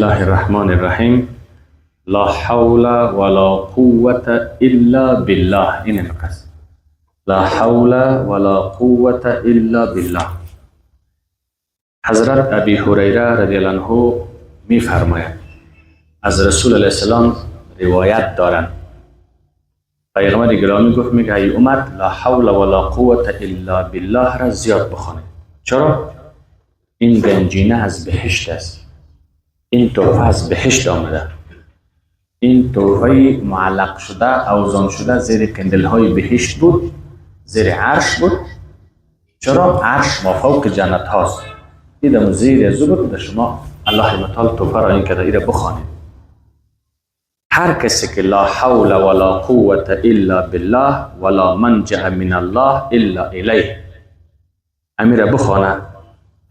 الله الرحمن الرحیم. لا حول ولا قوة الا بالله. این مقصد لا حول ولا قوة الا بالله. حضرت ابی هریره رضی الله عنه می فرماید، از رسول علیه السلام روایت دارند، پیغمبر گرامی گفت، میگه ای امت، لا حول ولا قوة الا بالله را زیاد بخوانید. چرا؟ این گنجینه از بهشت است، این تحفه از بهشت آمده، این تحفه معلق شده، اوزان شده زیر کندل های بهشت بود، زیر عرش بود. چرا؟ عرش ما فوق جنت هاست. این زیر از بود در شما الله متعال تحفه را این کرده، ایره بخوانید. هر کسی که لا حول ولا قوة الا بالله ولا منجأ من الله الا الیه امیر بخوانه،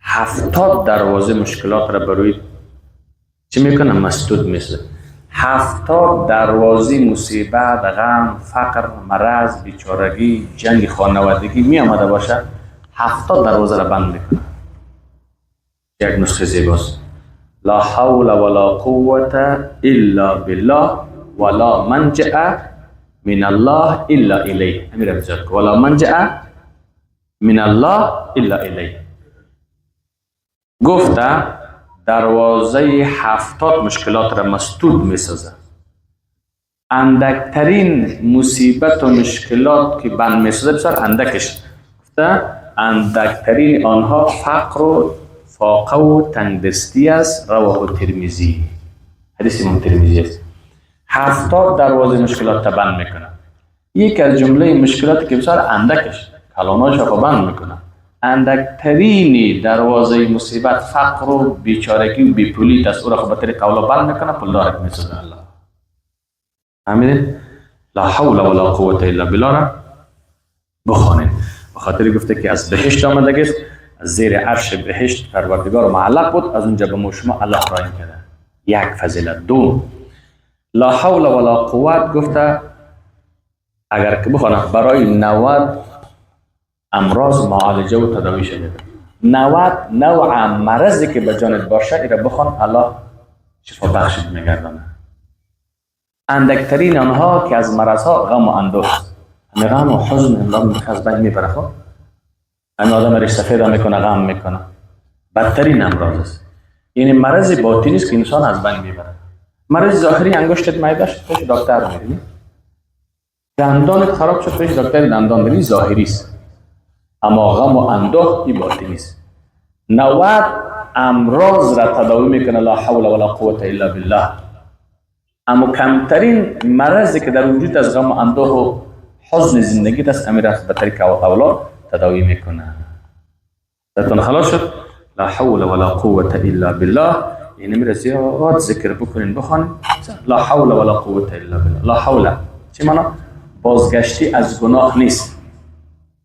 70 دروازه مشکلات را بروی چی میکنه؟ مسدود میشه. 70 دروازه مصیبت، غم، فقر، مرض، بیچارگی، جنگ خانوادگی می آمده باشه، 70 دروازه را بند میکنه. یک نسخه زیباست: لا حول ولا قوة الا بالله ولا منجأ من الله الا الیه. امیر بزرگ، ولا منجأ من الله الا الیه. گفته دروازه 70 مشکلات را مسدود میسازه. اندکترین مصیبت و مشکلات که بند میسازه بسیار اندکش، گفته اندکترین آنها فقر و فاقه و تنگدستی است. رواه ترمذی، حدیث امام ترمذی است. 70 دروازه مشکلات تا بند میکنه. یکی از جمله مشکلاتی که بسیار اندکش، کلاناش را بند میکنه، اندکترین دروازه مصیبت فقر و بیچارگی و بیپولی است. او را خب به طریق اولا بند میکنه، پولدار میسازه الله. فهمیدین؟ لا حول ولا قوة الا بالله را بخوانید. به خاطر گفته که از بهشت آمده است، از زیر عرش بهشت پروردگار معلق بود، از اونجا به ما شما الله را این کرده. یک فضیلت. دو، لا حول ولا قوت گفته اگر که بخوانه برای 90 امراض معالجه و تداوی شده. 90 نوع مرضی که به جانت باشه ایره بخوان، الله شفا بخشت میگردانه. اندکترین آنها که از مرض ها غم و اندوه، همه غم و حزن الله از بین میبره. خب همه آدم ریش سفید میکنه، غم میکنه، بدترین امراض است. یعنی مرض باطنی است که انسان از بین میبره. مرض ظاهری، انگشتت میده شد، پیش دکتر میری، دندانت خراب شد، پیش دکتر دندان میری، ظاهری است. اما غم و اندوه این باطنی است. 90 امراض را تداوی میکنه لا حول ولا قوة الا بالله. اما کمترین مرضی که در وجود از غم و اندوه و حزن زندگی است، امیر به طریق اولا تداوی میکنه. درتون خلاص شد؟ لا حول ولا قوة الا بالله. یعنی میره زیاد ذکر بکنین، بخوانین. لا حول ولا قوة الا بالله. لا حول چی معنا؟ بازگشتی از گناه نیست،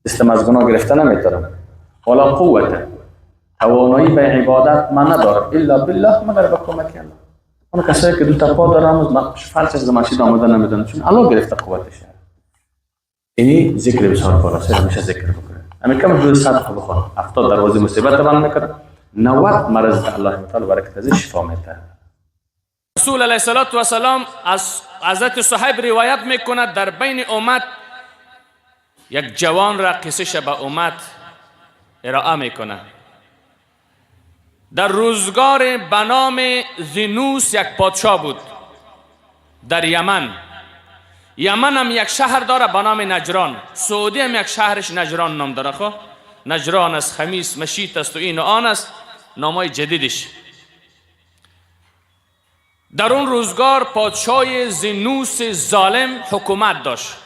دستم از گناه گرفته نمیتونم. ولا قوة توانایی به عبادت من ندارم، الا بالله مگر به کمک الله. اون کسایی که دو تا پا دارن فلج از مسجد آمده نمیدونن، چون الله گرفته قوتش. اینی ذکر بسیار بالا همیشه ذکر بکنه. همین کم دو صد بخوان، 70 دروازه مصیبت بند میکنه، 90 مرض الله تعالی برکت از شفا میده. رسول علیه الصلاة والسلام از حضرت صهیب روایت میکند، در بین امت یک جوان را قصه به امت ارائه میکنه. در روزگار به نام زینوس یک پادشاه بود در یمن. یمن هم یک شهر داره به نام نجران. سعودی هم یک شهرش نجران نام داره. خب نجران است، خمیس مشیت است و این و آن است، نامای جدیدش. در اون روزگار پادشاه زینوس ظالم حکومت داشت.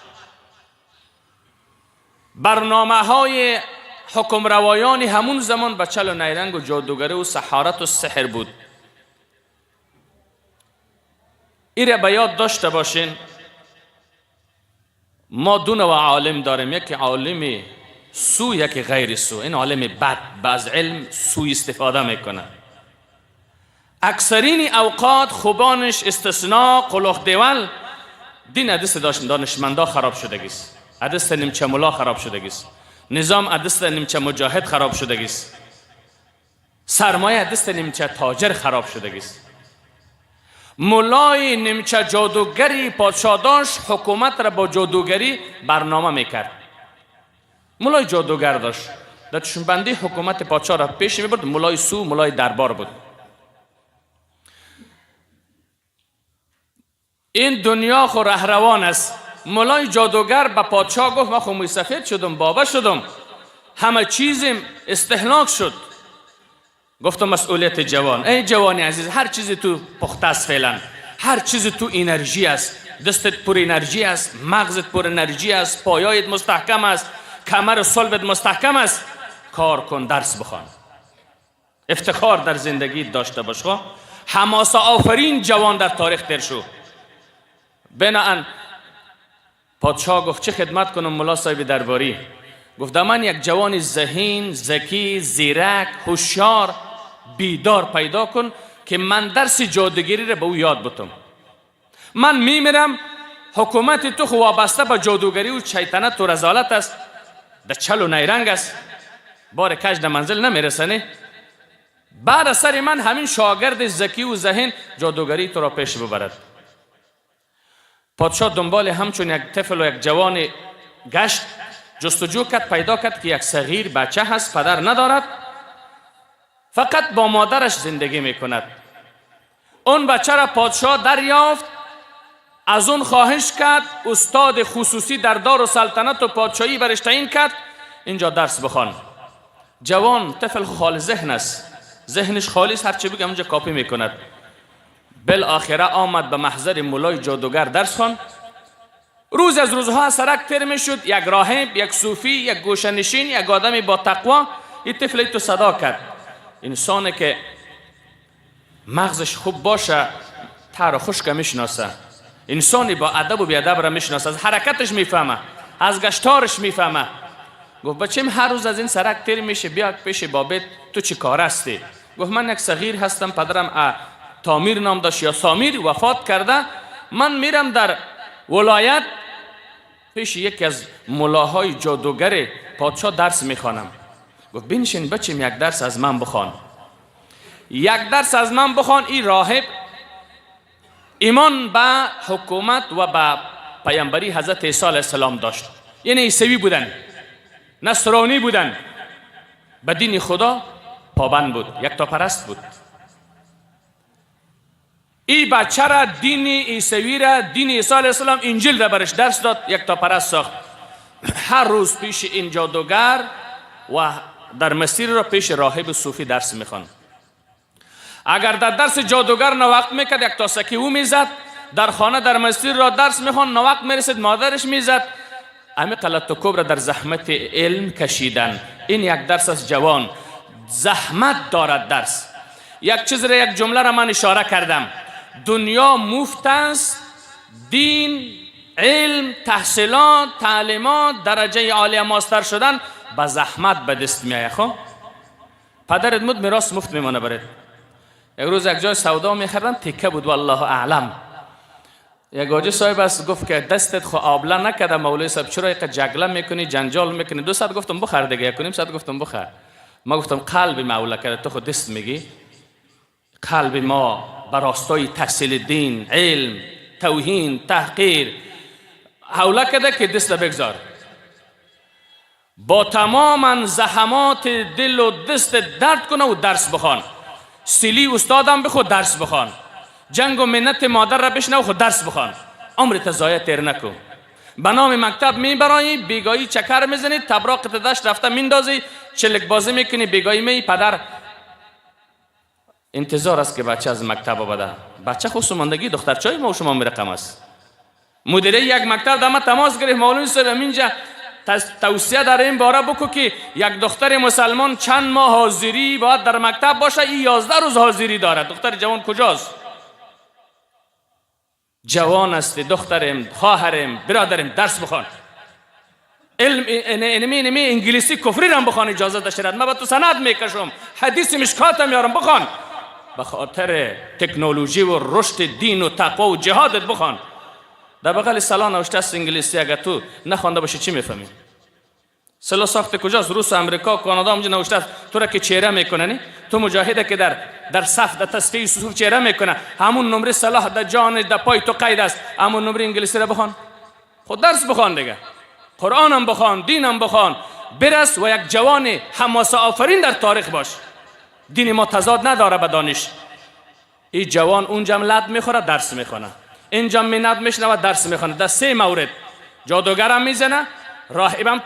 برنامه های حکم روایان همون زمان به چل و نیرنگ و جادوگری و سحارت و سحر بود. ایره به یاد داشته باشین، ما دو نوع عالم داریم، یکی عالم سو، یکی غیر سو. این عالم بد بعض علم سوی استفاده میکنه. اکثرین اوقات خوبانش استثناء قلوخ دیول دین ادست دانشمندا خراب شدگیست، ادست نیمچه ملا خراب شدگیست، نظام ادست نیمچه مجاهد خراب شدگیست، سرمایه ادست نیمچه تاجر خراب شدگیست. ملای نیمچه جادوگری پادشاه داشت، حکومت را با جادوگری برنامه میکرد. ملای جادوگر داشت، در چشمبندی حکومت پادشاه را پیش میبرد. ملای سو، ملای دربار بود. این دنیا خو رهروان است. ملای جادوگر به پادشاه گفت من خو موی سفید شدم، بابا شدم، همه چیزم استهلاک شد. گفتم مسئولیت جوان، ای جوانی عزیز، هر چیزی تو پخته است فعلا، هر چیزی تو انرژی است، دستت پر انرژی است، مغزت پر انرژی است، پایایت مستحکم است، کمر صلبت مستحکم است، کار کن، درس بخوان، افتخار در زندگی داشته باش. خو حماسه آفرین جوان در تاریخ تیر شو. بناهن پادشاه گفت چه خدمت کنم ملا صاحب درباری؟ گفت من یک جوان ذهین، ذکی، زیرک، هوشیار، بیدار پیدا کن که من درس جادوگری را به او یاد بتم. من میمیرم، حکومت تو خو وابسته به جادوگری و شیطنت و رذالت است، در چل و نیرنگ است، بار کج در منزل نمیرسنه. بعد از سر من همین شاگرد ذکی و ذهین جادوگری تو را پیش ببرد. پادشاه دنبال همچون یک طفل و یک جوان گشت، جستجو کرد، پیدا کرد که یک صغیر بچه هست، پدر ندارد، فقط با مادرش زندگی میکند. اون بچه را پادشاه دریافت، از اون خواهش کرد، استاد خصوصی در دار و سلطنت و پادشاهی برش تعیین کرد، اینجا درس بخوان. جوان طفل خالی ذهن است، ذهنش خالی است، هرچی بگم اونجا کاپی میکند. بالاخره آمد به محضر مولای جادوگر درس خوان. روز از روزها سرک تیر میشد، یک راهب، یک صوفی، یک گوشه‌نشین، یک آدمی با تقوا، این طفل تو صدا کرد. انسانی که مغزش خوب باشه تر خشک میشناسه، انسانی با ادب و بیادب را میشناسه، از حرکتش میفهمه، از گشتارش میفهمه. گفت بچیم هر روز از این سرک تیر میشه، بیا پیش بابت، تو چی کار هستی؟ گفت من یک صغیر هستم، پدرم تامیر نام داشت یا سامیر، وفات کرده، من میرم در ولایت پیش یکی از ملاهای جادوگر پادشاه درس میخوانم. گفت بنشین بچیم یک درس از من بخوان، یک درس از من بخوان. این راهب ایمان به حکومت و به پیامبری حضرت عیسی علیه السلام داشت، یعنی عیسوی بودن، نصرانی بودن، به دین خدا پابند بود، یکتاپرست بود. این بچه را دین عیسوی را، دین عیسی علیه السلام، انجیل را برش درس داد، یکتاپرست ساخت. هر روز پیش این جادوگر و در مسیر را پیش راهب صوفی درس میخوان. اگر در درس جادوگر نوقت میکرد، یک تاسکی او میزد، در خانه در مسیر را درس میخوان، نوقت میرسید مادرش میزد. امی قلت و کبر را در زحمت علم کشیدن. این یک درس از جوان، زحمت دارد درس. یک چیز را، یک جمله را من اشاره کردم، دنیا مفت است، دین، علم، تحصیلات، تعلیمات، درجه عالی ماستر شدن به زحمت به دست میآید. خب پدرت مد میراث مفت میمانه برات. یک روز یک جای سودا میخردم، تکه بود والله اعلم. یک حاجی صاحب است، گفت که دستت خو آبله نکرده مولوی صاحب، چرا اینقدر جگله میکنی، جنجال میکنی؟ 200 گفتم بخر دیگه، 1.5 گفتم بخر. ما گفتم قلب مولا کرده، تو خود دست میگی. قلب ما براستای تحصیل دین، علم، توهین، تحقیر حوله کرده که دست بگذار. با تمام زحمات دل و دست درد کنه و درس بخوان. سیلی استادم بخو درس بخوان، جنگ و منت مادر را بشنو و خود درس بخوان. عمر تزایه تیر نکو. به نام مکتب میبرایی، بیگایی چکر میزنی، تبراق دشت رفته میندازی، چلک بازی میکنی، بیگایی می پدر انتظار است که بچه از مکتب آمده. بچه خصومندگی دخترچای ما و شما میرقم است. مدیره یک مکتب در ما تماس گرفت، معلوم صاحب اینجا توصیه در این باره بکو که یک دختر مسلمان چند ماه حاضری باید در مکتب باشه، این 11 روز حاضری داره. دختر جوان کجاست؟ جوان است، دخترم، خواهرم، برادرم، درس بخوان. علم اینمی انگلیسی کفری رم بخوان، اجازه داشت. من با تو سند میکشم، حدیث مشکاتم میارم، بخوان. به خاطر تکنولوژی و رشد دین و تقوا و جهادت بخوان. در بغل سلام نوشته است انگلیسی، اگر تو نخوانده باشی چی میفهمی؟ سلاح ساخت کجاست؟ روس، امریکا، کانادا اونجا نوشته است. تو را که چهره میکنه نی؟ تو مجاهده که در صف در تصفیه صفوف چهره میکنه، همون نمره سلاح در جان در پای تو قید است. همون نمره انگلیسی را بخوان، خود درس بخوان دیگه، قرآنم بخوان، دینم بخوان، برس و یک جوان حماسه آفرین در تاریخ باش. دین ما تضاد نداره به دانش. این جوان اونجا لد میخوره درس میخونه، اینجا منت میشنوه درس میخونه. در سه مورد جادوگرم میزنه، راهبم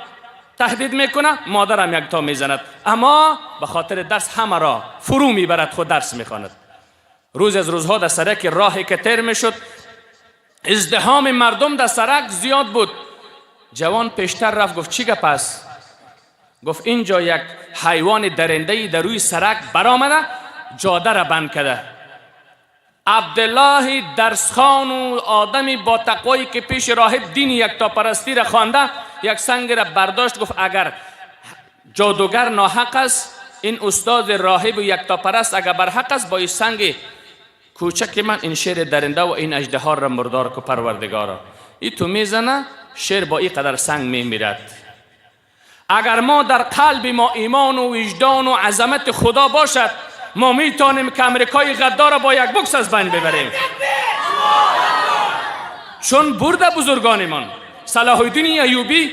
تهدید میکنه، مادرم یک تا میزند، اما به خاطر درس همه را فرو میبرد، خود درس میخواند. روز از روزها در سرک راهی که تیر میشد، ازدحام مردم در سرک زیاد بود. جوان پیشتر رفت، گفت چی گپ است؟ گفت اینجا یک حیوان درنده در روی سرک برآمده، جاده را بند کرده. عبدالله درسخان و آدمی با تقوایی که پیش راهب دین یکتاپرستی را خوانده، یک سنگ را برداشت، گفت اگر جادوگر ناحق است، این استاد راهب و یکتاپرست اگر برحق است، با این سنگ کوچک من این شیر درنده و این اژدها را مردار کو پروردگارا. این تو میزنه، شیر با این قدر سنگ میمیرد. اگر ما در قلب ما ایمان و وجدان و عظمت خدا باشد، ما میتونیم که امریکای غدار را با یک بکس از بین ببریم. چون برده بزرگانمان صلاح الدین ایوبی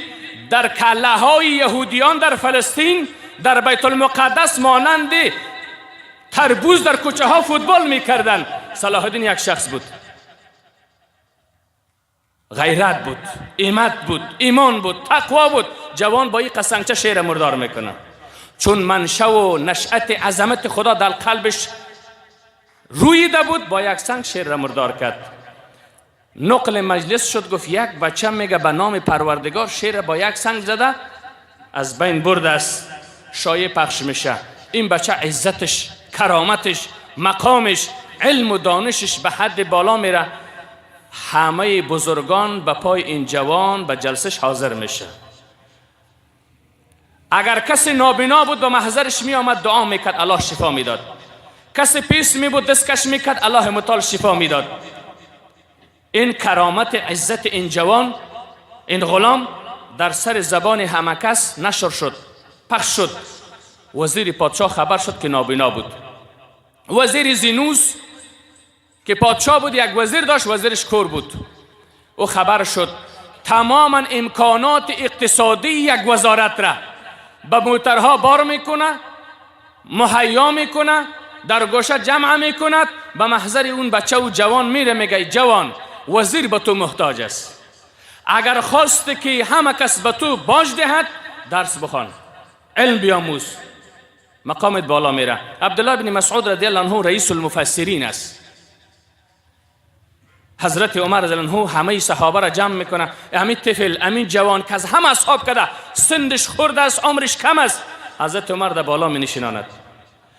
در کله های یهودیان در فلسطین در بیت المقدس مانند تربوز در کوچه ها فوتبال میکردن. صلاح الدین یک شخص بود، غیرت بود، ایمت بود، ایمان بود، تقوا بود. جوان با این قسنگچه شیر مردار میکنه، چون منشأ و نشأت عظمت خدا در قلبش رویده بود، با یک سنگ شیر را مردار کرد. نقل مجلس شد، گفت یک بچه میگه به نام پروردگار شیر با یک سنگ زده از بین برده است. شایع پخش میشه. این بچه عزتش، کرامتش، مقامش، علم و دانشش به حد بالا میره. همه بزرگان به پای این جوان به جلسش حاضر میشه. اگر کسی نابینا بود به محضرش می آمد دعا میکرد، الله شفا میداد. کسی پیس می بود دستکش میکرد، الله متعال شفا میداد. این کرامت عزت این جوان، این غلام در سر زبان همه کس نشر شد، پخش شد. وزیر پادشاه خبر شد که نابینا بود. وزیر زینوس که پادشاه بود یک وزیر داشت، وزیرش کور بود. او خبر شد تماما امکانات اقتصادی یک وزارت را به موترها بار میکنه، مهیا میکنه، در گوشه جمع میکند، به محضر اون بچه و جوان میره، میگه جوان وزیر به تو محتاج است، اگر خواست که همه کس به تو باج دهد درس بخوان، علم بیاموز، مقامت بالا میره. عبدالله بن مسعود رضی الله عنه رئیس المفسرین است. حضرت عمر رضی الله عنه همه صحابه را جمع میکنه، همین طفل، همین جوان که از همه اصحاب کده، سندش خرد است، عمرش کم است، حضرت عمر در بالا می نشیناند.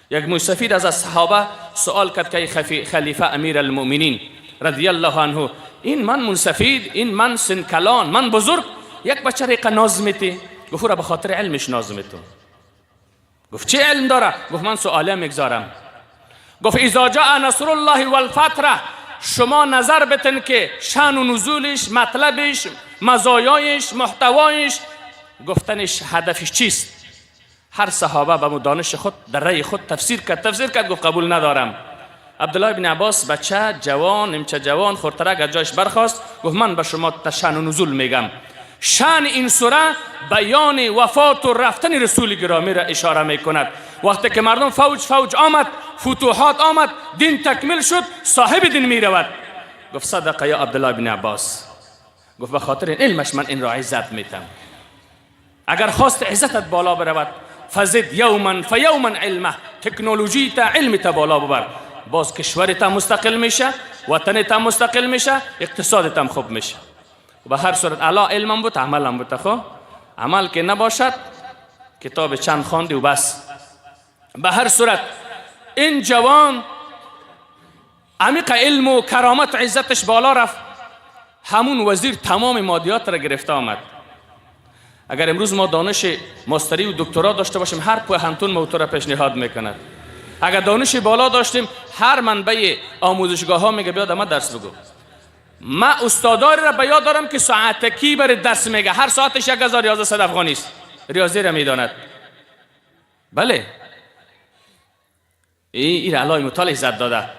یک موسفید از صحابه سوال کرد که خلیفه امیر المؤمنین رضی الله عنه، این من منسفید، این من سن کلان، من بزرگ، یک بچه ریقه ناز میتی؟ گفت را به خاطر علمش ناز میتو. گفت چه علم داره؟ گفت من سواله میگذارم. گفت اذا جاء نصر الله والفتح، شما نظر بتن که شأن و نزولش، مطلبش، مزایایش، محتوایش، گفتنش هدفش چیست؟ هر صحابه به دانش خود در رأی خود تفسیر کرد، گفت قبول ندارم. عبدالله بن عباس بچه جوان، نیمچه جوان، خردترک از جایش برخاست، گفت من به شما شأن و نزول میگم. شأن این سوره بیان وفات و رفتن رسول گرامی را اشاره میکند. وقتی که مردم فوج فوج آمد، فتوحات آمد، دین تکمیل شد، صاحب دین میرود. گفت صدق یا عبدالله بن عباس. گفت به خاطر این علمش من این را عزت میتم. اگر خواست عزتت بالا برود، فزد یوما فیوما علمه، تکنولوژی تا علم تا بالا ببر، باز کشورت مستقل میشه، وطنت مستقل میشه، اقتصادت هم خوب میشه. به هر صورت الا علمم بود، عملم بود. خب عمل که نباشد کتاب چند خواندی و بس. به هر صورت این جوان عمیق علم و کرامت و عزتش بالا رفت. همون وزیر تمام مادیات را گرفته آمد. اگر امروز ما دانش ماستری و دکترا داشته باشیم، هر پوهنتون موتور را پیشنهاد میکند. اگر دانش بالا داشتیم، هر منبع آموزشگاه ها میگه بیاد ما درس بگو. ما استاداری را به یاد دارم که ساعتکی برای درس میگه، هر ساعتش 1100 افغانی است. ریاضی را میداند. بله، این الله متعال عزت داده.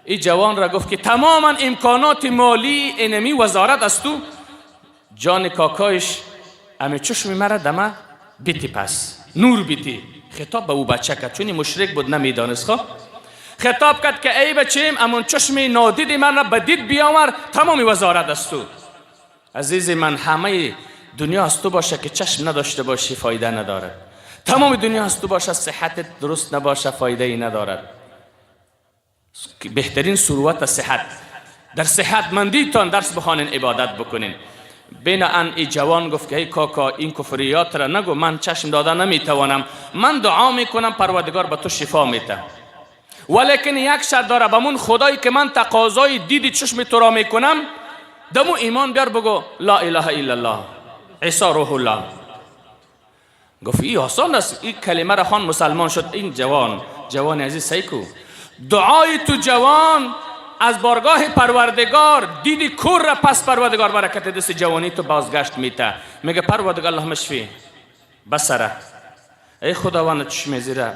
این جوان را گفت که تماما امکانات مالی انمی وزارت از تو، جان کاکایش امی چشم مرا دمه بیتی، پس نور بیتی. خطاب به او بچه کرد، چون مشرک بود نمیدانست. خب خطاب کرد که ای بچیم، امون چشم نادید من را به دید بیاور، تمام وزارت از تو. عزیز من، همه دنیا از تو باشه که چشم نداشته باشی فایده ندارد. تمام دنیا از تو باشه صحتت درست نباشه فایده ای ندارد. بهترین ثروت صحت. در صحتمندیتان درس بخوانین، عبادت بکنین. بین ان ای جوان گفت که ای کاکا، این کفریات را نگو، من چشم داده نمیتوانم، من دعا میکنم پروردگار به تو شفا میده، ولیکن یک شرط داره، به خدایی که من تقاضای دید چشم تو را میکنم دمو ایمان بیار، بگو لا اله الا الله، عیسی روح الله. گفت این آسان است. این کلمه را خوان، مسلمان شد. این جوان، جوان عزیز، سیکو دعای تو جوان از بارگاه پروردگار دیدی کور را پس پروردگار برکت دست جوانی تو بازگشت میته. میگه پروردگار اللهم اشفی بصره، ای خداوند چشم زیره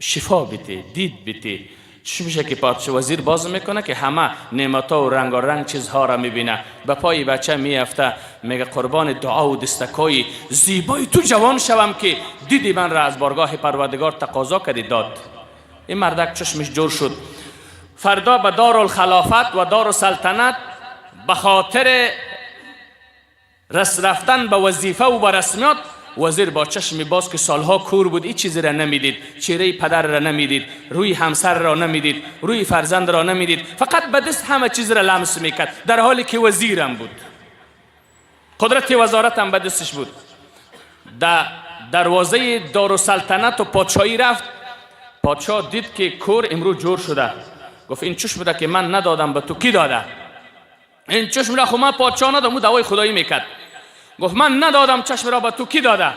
شفا بیتی، دید بیتی. چشمشه که پادشاه وزیر باز میکنه که همه نعمت و رنگ و رنگ چیزها را میبینه، به پای بچه میافته، میگه قربان دعا و دستکای زیبای تو جوان شوم که دیدی من را از بارگاه پروردگار تقاضا کردی داد. این مردک چشمش جور شد. فردا به دارالخلافت و دارالسلطنت به خاطر رس رفتن به وظیفه و به رسمیات، وزیر با چشم باز که سالها کور بود، این چیزی را نمیدید، چهره پدر را نمیدید، روی همسر را نمیدید، روی فرزند را نمیدید، فقط به دست همه چیز را لمس میکرد، در حالی که وزیرم بود، قدرت وزارت هم به دستش بود. در دروازه دارالسلطنت و پادشاهی رفت. پادشاه دید که کور امروز جور شده، گفت این چشم بوده که من ندادم به تو کی داده؟ این چشم را خو من پادشاه ندادم، او دعوای خدایی میکرد. گفت من ندادم چشم را به تو کی داده؟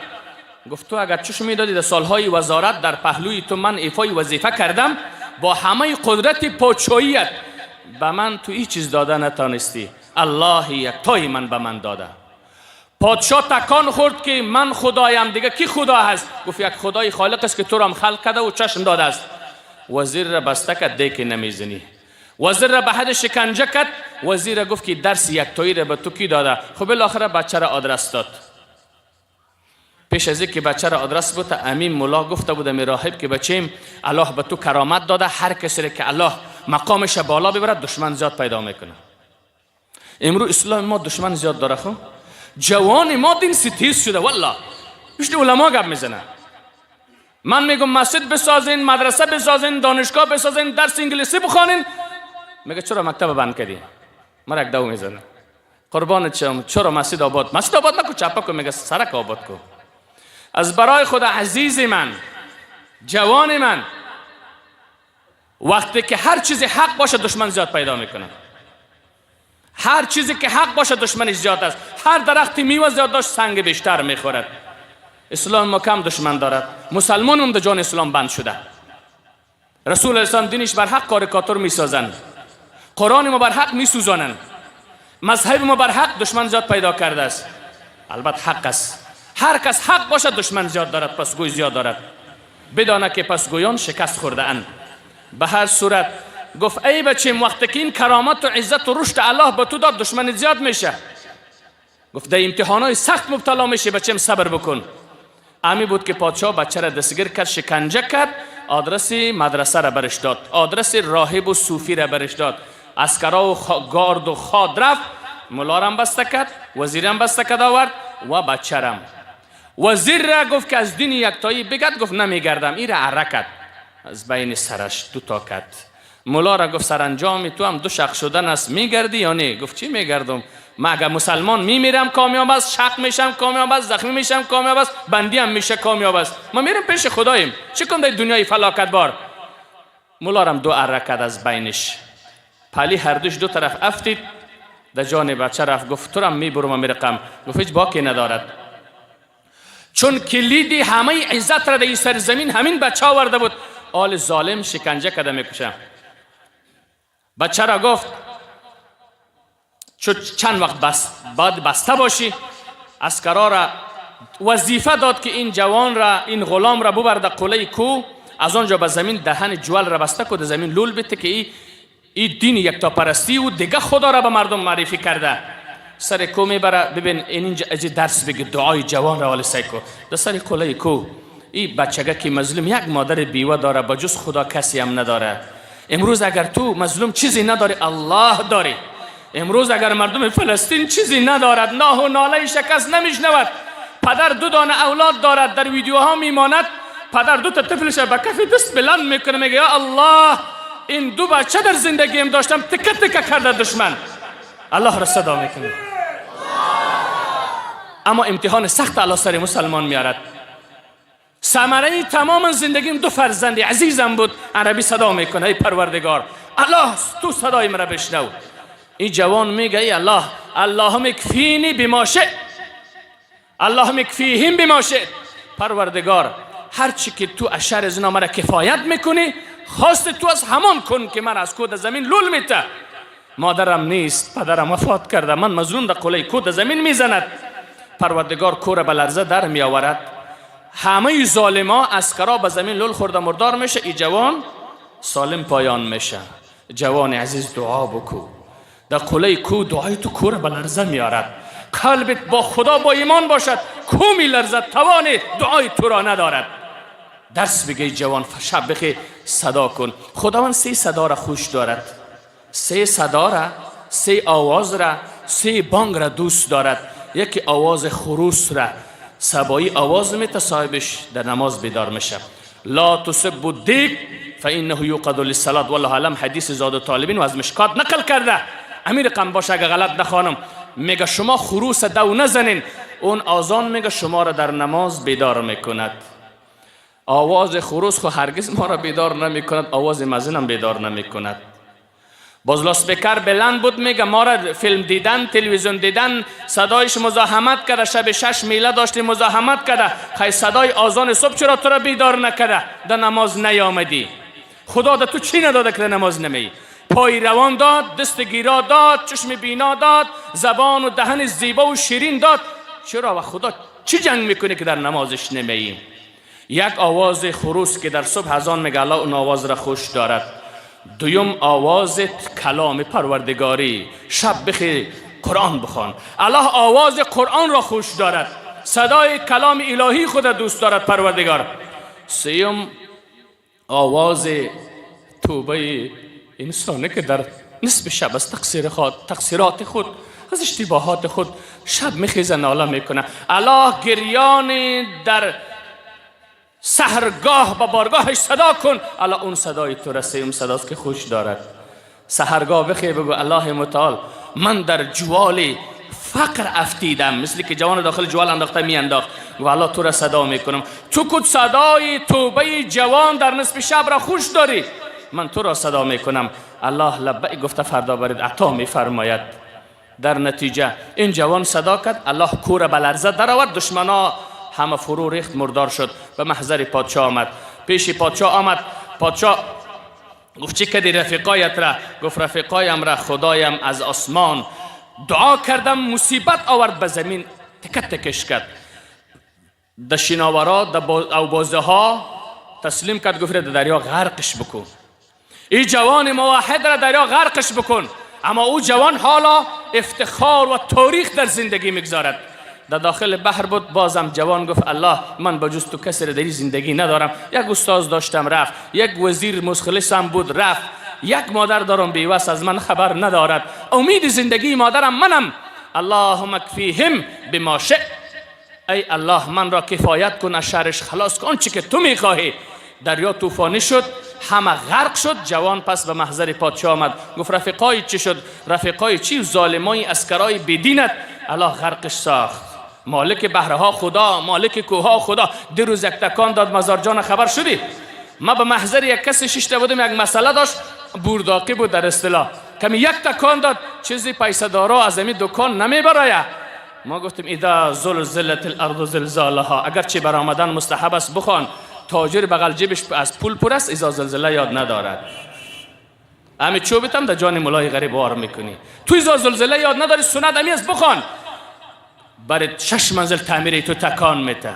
گفت تو اگر چشم میدادی در سالهای وزارت در پهلوی تو من ایفای وظیفه کردم، با همه قدرت پادشاهیت به من تو هیچ چیز داده نتانستی، الله یکتای من به من داده. پادشاه تکان خورد که من خدایم، دیگه کی خدا هست؟ گفت یک خدای خالق است که تو را هم خلق کرده و چشم داده است. وزیر را بسته کرد، دیگه که نمیزنی. وزیر را به حد شکنجه کرد. وزیر را گفت که درس یکتایی را به تو کی داده؟ خب بالاخره بچه را آدرس داد. پیش از اینکه بچه را آدرس بود، امین مولا گفته بود می راهب که بچیم الله به تو کرامت داده، هر کسی را که الله مقامش بالا ببرد دشمن زیاد پیدا میکنه. امروز اسلام ما دشمن زیاد داره. خب جوان ما دین ستیز شده، والله پیش علما گپ میزنه. من میگم مسجد بسازین، مدرسه بسازین، دانشگاه بسازین، درس انگلیسی بخوانین، میگه چرا مکتب بند کردی؟ مرا یک دو میزنه. قربان چم، چرا مسجد آباد؟ مسجد آباد نکو، چپا کو، میگه سرک آباد کو. از برای خدا عزیز من، جوان من، وقتی که هر چیزی حق باشه دشمن زیاد پیدا میکنه. هر چیزی که حق باشه دشمنش زیاد است. هر درختی میوه زیاد داشت سنگ بیشتر میخورد. اسلام ما کم دشمن دارد. مسلمان هم در جان اسلام بند شده. رسول اسلام دینش بر حق کاریکاتور میسازند، قرآن ما بر حق میسوزانند، مذهب ما بر حق دشمن زیاد پیدا کرده است. البته حق است، هر کس حق باشد دشمن زیاد دارد، پسگوی زیاد دارد. بدانه که پسگویان شکست خورده اند. به هر صورت گفت ای بچیم، وقتی که این کرامت و عزت و رشد الله به تو داد دشمن زیاد میشه. گفت در امتحانای سخت مبتلا میشه بچیم، صبر بکن. امی بود که پادشاه بچه را دستگیر کرد، شکنجه کرد، آدرس مدرسه را برش داد، آدرس راهب و صوفی را برش داد، عسکرا و گارد و خاد رفت، ملا را بسته کرد، وزیرم بسته کرد آورد و بچه رم. وزیر را گفت که از دین یکتایی بگرد، گفت نمیگردم. این را اره کرد از بین سرش دو تا کرد. ملا را گفت سرانجام تو هم دو شق شدن است، میگردی یا نه؟ گفت چی میگردم؟ من اگر مسلمان میمیرم کامیاب است، شق میشم کامیاب است، زخمی میشم کامیاب است، بندی هم میشه کامیاب است. ما میریم پیش خداییم، چه کنم در دنیای فلاکت بار؟ ملا را دو اره کرد از بینش، پلی هر دوش دو طرف افتید، در جان بچه رفت. گفت تو را میبرم و میرقم. گفت هیچ باکی ندارد، چون کلیدی همه عزت را در این سرزمین همین بچه آورده بود. آل ظالم شکنجه کرده میکشه. بچه را گفت چون چند وقت بعد بسته باشی، عسکرا را وظیفه داد که این جوان را، این غلام را ببر در قله کو، از آنجا به زمین دهن جوال را بسته کو، در زمین لول بته که ای دین یکتاپرستی و دیگه خدا را به مردم معرفی کرده. سر کو میبره، ببین اینجا اجی درس بگی دعای جوان را ولی سعی کو در سر قله کو. این بچگه که مظلوم یک مادر بیوه داره، با جز خدا کسی هم نداره. امروز اگر تو مظلوم چیزی نداری، الله داری. امروز اگر مردم فلسطین چیزی ندارد، ناه و ناله شکست نمیشنود، پدر دو دانه اولاد دارد، در ویدیوها میماند، پدر دو تا طفلش به کف دست بلند میکنه، میگه یا الله این دو بچه در زندگیم داشتم تکه تکه کرده دشمن. الله را صدا میکنه. اما امتحان سخت الله سر مسلمان میارد. ثمره تمام زندگیم دو فرزند عزیزم بود، عربی صدا میکنه ای پروردگار الله تو صدای مرا بشنو. این جوان میگه ای الله، اللهم اکفینی بما شئت، اللهم اکفیهم بما شئت. پروردگار هر چی که تو از شر از اینا مرا کفایت میکنی، خواست تو از همان کن که من از کود زمین لول میته. مادرم نیست، پدرم وفات کرده، من مظلوم در قله کود زمین میزند. پروردگار کور به لرزه در میآورد، همه ظالما عسکرا به زمین لول خورده مردار میشه، ای جوان سالم پایان میشه. جوان عزیز دعا بکو، در قله کو دعای تو کور به لرزه میآرد. قلبت با خدا با ایمان باشد، کو میلرزد، توان دعای تو را ندارد. درس بگی جوان، شب بخی صدا کن. خداوند سه صدا را خوش دارد، سه صدا را، سه آواز را، سه بانگ را دوست دارد. یکی آواز خروس را، سبایی آواز میته صاحبش در نماز بیدار میشه. لا تسب الدیک فانه یوقظ للصلاه، والله اعلم. حدیث زاد طالبین و از مشکات نقل کرده، امیر قم باشه اگه غلط نخوانم. میگه شما خروس دو نزنین، اون آذان میگه شما را در نماز بیدار میکند. آواز خروس خو هرگز ما را بیدار نمیکند، آواز مزنم بیدار نمیکند. باز لاسپیکر بلند بود، میگه ما را فیلم دیدن، تلویزیون دیدن، صدایش مزاحمت کرده، شب 6 میله داشتی مزاحمت کرده، خی صدای آذان صبح چرا تو را بیدار نکرده؟ در نماز نیامدی. خدا در تو چی نداده که در نماز نمی؟ پای روان داد، دست گیرا داد، چشم بینا داد، زبان و دهن زیبا و شیرین داد، چرا و خدا چی جنگ میکنه که در نمازش نمیایی؟ یک آواز خروس که در صبح اذان میگه الله اون آواز را خوش دارد. دویم آواز کلام پروردگاری، شب بخیر قرآن بخوان، الله آواز قرآن را خوش دارد، صدای کلام الهی خود را دوست دارد پروردگار. سیوم آواز توبه انسانه که در نصف شب از تقصیرات خود، از اشتباهات خود شب میخیزه ناله میکنه. الله گریان در سحرگاه با بارگاهش صدا کن، الله اون صدای تو را، سیوم صداست که خوش دارد. سحرگاه بخیر بگو الله متعال من در جوال فقر افتیدم، مثل که جوان داخل جوال انداخته میانداخت، و الله تو را صدا میکنم، تو کد صدای توبه جوان در نصف شب را خوش داری، من تو را صدا میکنم. الله لبیک گفته فردا برید عطا میفرماید. در نتیجه این جوان صدا کرد، الله کور به لرزه درآورد، دشمنا همه فرو ریخت، مردار شد. به محضر پادشاه آمد، پیش پادشاه آمد. پادشاه گفت چی کردی رفیقایت را؟ گفت رفیقایم را خدایم از آسمان دعا کردم، مصیبت آورد به زمین، تکه تکش کرد، در شناورا در اوبازه ها تسلیم کرد، گفت در دریا غرقش بکن، این جوان موحد را دریا غرقش بکن. اما او جوان حالا افتخار و تاریخ در زندگی میگذارد. در داخل بحر بود، بازم جوان گفت الله من با جز تو کسی را در زندگی ندارم. یک استاد داشتم رفت، یک وزیر مخلصم بود رفت، یک مادر دارم بیوس از من خبر ندارد، امید زندگی مادرم منم. اللهم اکفیهم بما شئت، ای الله من را کفایت کن، از شرش خلاص کن چی که تو میخواهی. دریا طوفانی شد، همه غرق شد. جوان پس به محضر پادشاه آمد، گفت رفیقای چی شد؟ رفیقای چی؟ ظالمای اسکرای بیدینت الله غرقش ساخت. مالک بحرها خدا، مالک کوها خدا. دیروز یک تکان داد مزار جان، خبر شدی؟ ما به محضر یک کسی ششته بودم، یک مسئله داشت، بورداقی بود در اصطلاح، کمی یک تکان داد، چیزی پیسه دارا از این دکان نمیبرایه. ما گفتیم اذا زلزلت الارض زلزالها، اگرچه برآمدن مستحب است بخوان، تاجر بغل جیبش از پول پر است، اذا زلزله یاد ندارد. امی چوبتم در جان ملای غریب وار میکنی، تو اذا زلزله یاد نداری، سنت امی است بخوان. برای 6 منزل تعمیر تو تکان میته.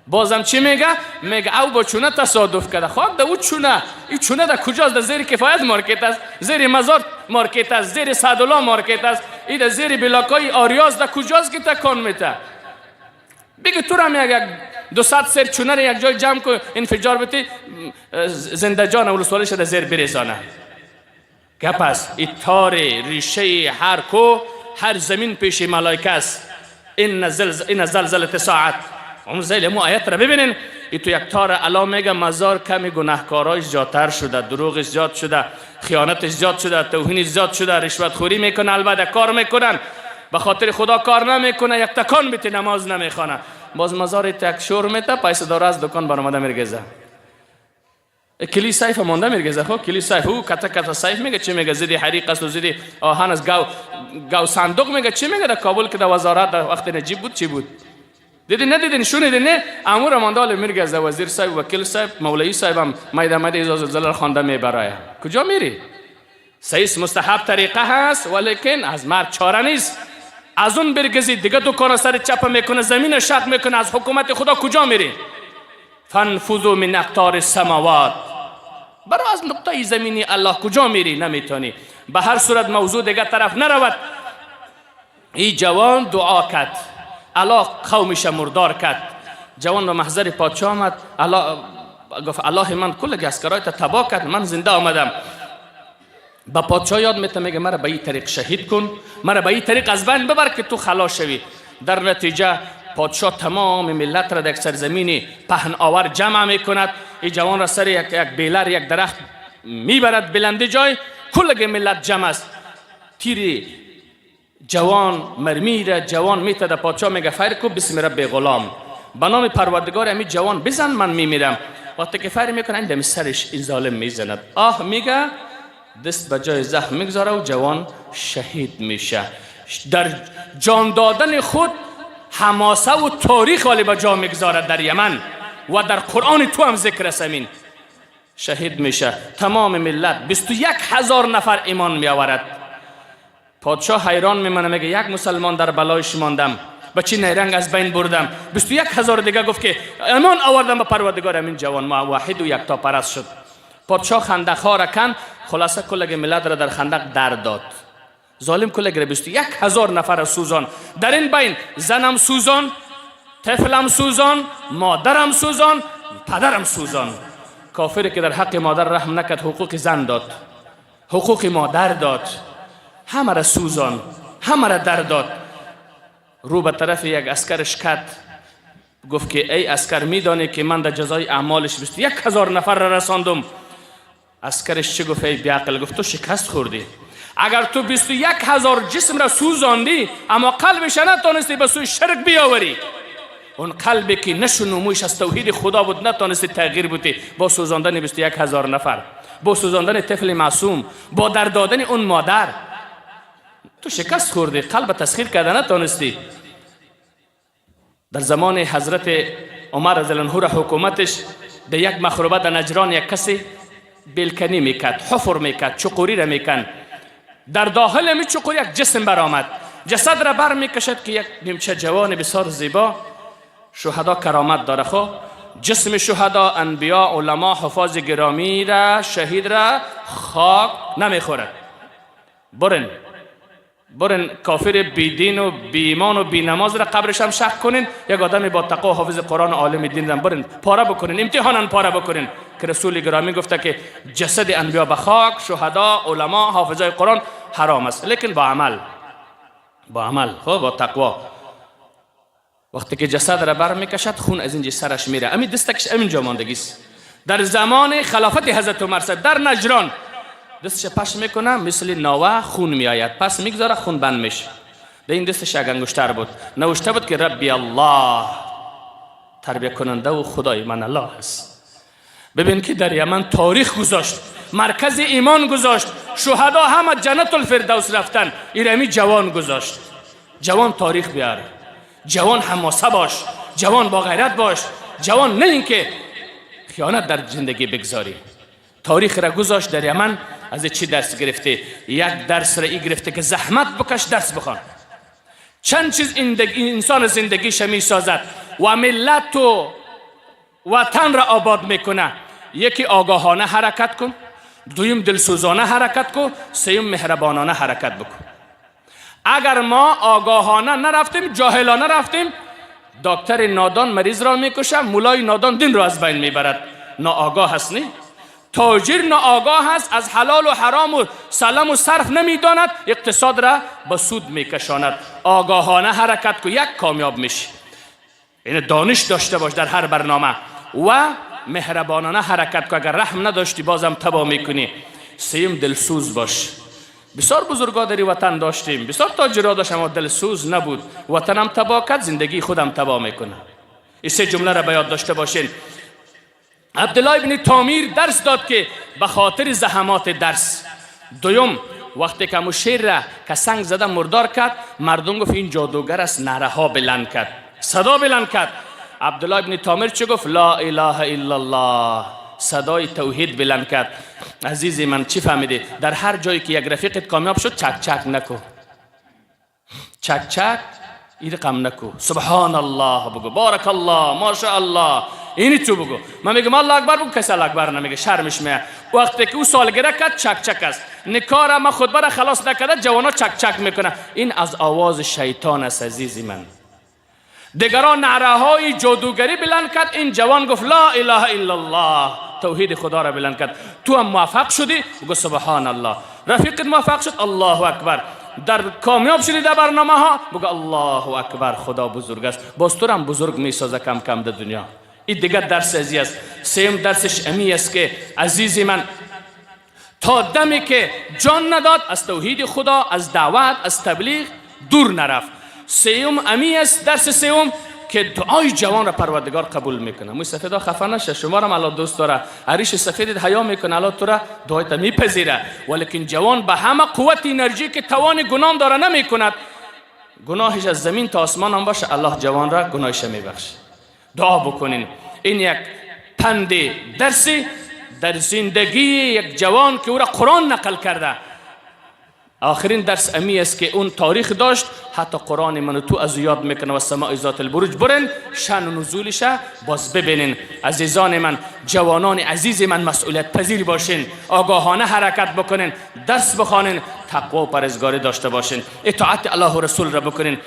بازم چی میگه؟ میگه او با چونه تصادف کرده. خاک ده او چونه، این چونه در کجاست؟ در زیر کفایت مارکت است، زیر مزار مارکت است، زیر سعدالله مارکت است، این در زیر بلاکای آریاز در کجاست که تکان میته؟ بگه تو را یک 200 سر چونه را یک جای جمع کن، انفجار بده، زنده جان ولسوالیش در زیر بریزانه. گپ است. این تار ریشه هر کو هر زمین پیش ملائکه است. این زلزله ساعت. اون زیل مو آیت را ببینین. ای تو یک تار علا میگه مزار کمی گناهکارایش زیادتر شده، دروغش زیاد شده، خیانتش زیاد شده، توهینش زیاد شده، رشوت خوری میکنه، البته کار میکنن به خاطر خدا کار نمیکنه، یک تکان بیت نماز نمیخوانه، باز مزار تک شور میته، پیسه داره از دکان برآمده میرگزه، کلی سیف مانده میرگزه. خب کلی سیف او کته کته سیف میگه چی میگه؟ زدی حریق است و زدی آهن است، گاو صندوق میگه چی میگه؟ در کابل که در وزارت در وقت نجیب بود چی بود؟ دیدی ندیدین؟ شونیدین نه؟ امور ماندال میرگزه، وزیر صاحب، وکیل صاحب، مولوی صاحب هم میده میده اذا زلزله خوانده میبرایه. کجا میری؟ سیس مستحب طریقه هست، ولیکن از مرگ چاره نیست. از اون برگزی دیگه دکان سر چپ میکنه، زمین شق میکنه، از حکومت خدا کجا میری؟ فانفذوا من اقطار السماوات. برای از نقطه زمینی الله کجا میری؟ نمیتونی. به هر صورت موضوع دیگه طرف نرود. ای جوان دعا کرد، الله قومش مردار کرد. جوان به محضر پادشاه آمد، الله گفت الله من کل عسکرای تا تباه کرد، من زنده آمدم. به پادشاه یاد میته، میگه مرا به این طریق شهید کن، مرا به این طریق از بین ببر که تو خلاص شوی. در نتیجه پادشاه تمام ملت را در یک سرزمین پهن آور جمع میکند. این جوان را سر یک بیلر یک درخت میبرد بلندی جای، کل ملت جمع است. تیر جوان مرمی را جوان میته در پادشاه، میگه فیر کو بسم رب غلام، به نام پروردگار همین جوان بزن من میمیرم. وقتی که فیر میکنه این دم سرش این ظالم میزند، آه میگه، دست به جای زخم میگذاره و جوان شهید میشه. در جان دادن خود حماسه و تاریخ ولی به جا میگذاره در یمن و در قرآن تو هم ذکر است. امین شهید میشه. تمام ملت 21,000 نفر ایمان میآورد. پادشاه حیران میمانه، میگه یک مسلمان در بلایش ماندم، به چی نیرنگ از بین بردم، 21,000 دیگه گفت که ایمان آوردم به پروردگار. امین جوان موحد و یکتا پرست شد. پادشاه خندق ها را کن، خلاصه کل ملت را در خندق در داد. ظالم کل 21,000 نفر سوزان. در این بین زنم سوزان، طفلم سوزان، مادرم سوزان، پدرم سوزان. کافری که در حق مادر رحم نکرد حقوق زن داد، حقوق مادر داد، همه را سوزان، همه را در داد. رو به طرف یک عسکرش کرد، گفت که ای عسکر میدانی که من در جزای اعمالش 21,000 نفر را رساندم. عسکرش چه گفت؟ ای بیعقل، گفت تو شکست خوردی. اگر تو 21,000 جسم را سوزاندی اما قلبش نتانستی به سوی شرک بیاوری، اون قلبی که نشو نمویش از توحید خدا بود نتانستی تغییر بودی با سوزاندن 21,000 نفر، با سوزاندن طفل معصوم، با در دادن اون مادر، تو شکست خوردی، قلب تسخیر کرده نتانستی. در زمان حضرت عمر رضی الله عنه حکومتش در یک مخروبه در نجران یک کسی بلکنی میکرد، حفر میکرد، چقوری را میکند. در داخل می چقوری یک جسم برآمد، جسد را بر میکشد که یک نیمچه جوان بسیار زیبا، شهدا کرامت داره. خو جسم شهدا، انبیا، علما، حفاظ گرامی را، شهید را خاک نمیخورد. برن کافر بی دین و بی ایمان و بی نماز را قبرش هم شک کنین، یک آدم با تقوا و حافظ قرآن و عالم دین را برن پاره بکنین، امتحانا پاره بکنین که رسول گرامی گفته که جسد انبیا به خاک، شهدا، علما، حافظای قرآن حرام است، لیکن با عمل، با عمل، خب با تقوا. وقتی که جسد را بر میکشد خون از اینجا سرش میره، امین دستکش امین جا ماندگی است. در زمان خلافت حضرت عمر در نجران دستش پش میکنه مثل ناوه خون میآید، پس میگذاره خون بند میشه. در این دستش یک انگشتر بود، نوشته بود که ربی الله، تربیه کننده و خدای من الله است. ببین که در یمن تاریخ گذاشت، مرکز ایمان گذاشت، شهدا همه جنت الفردوس رفتن، ایرمی جوان گذاشت. جوان تاریخ بیار، جوان حماسه باش، جوان با غیرت باش، جوان نه اینکه خیانت در زندگی بگذاری. تاریخ را گذاشت در یمن. از چی درس گرفته؟ یک درس را ای گرفته که زحمت بکش درس بخوان. چند چیز انسان زندگیش میسازد و ملت و وطن را آباد میکنه. یکی آگاهانه حرکت کن، دویم دلسوزانه حرکت کن، سیوم مهربانانه حرکت بکن. اگر ما آگاهانه نرفتیم، جاهلانه رفتیم، دکتر نادان مریض را میکشه، مولای نادان دین را از بین میبرد. ناآگاه هست نی؟ تاجر ناآگاه است، از حلال و حرام و سلم و صرف نمیداند، اقتصاد را به سود میکشاند. آگاهانه حرکت کو، یک کامیاب میشی. یعنی دانش داشته باش در هر برنامه و مهربانانه حرکت کو. اگر رحم نداشتی بازم تباه میکنی. سیم دلسوز باش. بسیار بزرگا در وطن داشتیم، بسیار تاجرا داشتیم، اما دلسوز نبود. وطنم تباه کرد، زندگی خودم تباه میکنه. این سه جمله را به یاد داشته باشین. عبدالله ابن تامیر درس داد که به خاطر زحمات درس. دویم، وقتی که شیر را که سنگ زده مردار کرد، مردم گفت این جادوگر است، نعره ها بلند کرد، صدا بلند کرد. عبدالله ابن تامیر چه گفت؟ لا اله الا الله، صدای توحید بلند کرد. عزیز من چی فهمیدی؟ در هر جایی که یک رفیقت کامیاب شد، چک چک نکو، چک چک این رقم نکو، سبحان الله بگو، بارک الله، ماشاءالله، اینی تو بگو. من میگم الله اکبر بگو، کسی الله اکبر نمیگه، شرمش میاد. وقتی که او سالگره کرد چک چک است، نکار ما خطبه را خلاص نکرده، جوانا چک چک میکنه. این از آواز شیطان است عزیزی من. دیگران نعره های جادوگری بلند کرد، این جوان گفت لا اله الا الله، توحید خدا را بلند کرد. تو هم موفق شدی، بگو سبحان الله. رفیقت موفق شد، الله اکبر. در کامیاب شدی در برنامه ها، بگو الله اکبر، خدا بزرگ است. باز تو هم بزرگ میسازه کم کم در دنیا. این دیگر درس ازی است. سیم درسش امی است که عزیز من، تا دمی که جان نداد از توحید خدا، از دعوت، از تبلیغ دور نرفت. سیوم امی است، درس سیوم که دعای جوان را پروردگار قبول میکنه. موی سفیدا خفه نشه، شما را الله دوست داره، عریش سفید حیا میکنه، الله تو را دعایت میپذیره. ولیکن جوان به همه قوت انرژی که توان گناه داره نمیکند، گناهش از زمین تا آسمان هم باشه، الله جوان را گناهش میبخشه. دعا بکنین. این یک پند درسی در زندگی یک جوان که او را قرآن نقل کرده. آخرین درس امی است که اون تاریخ داشت، حتی قرآن من تو از یاد میکنه و سماع ذات البروج برن شأن و نزولش باز ببینین. عزیزان من، جوانان عزیز من، مسئولیت پذیر باشین، آگاهانه حرکت بکنین، درس بخوانین، تقوا و پرهیزگاری داشته باشین، اطاعت الله و رسول را بکنین.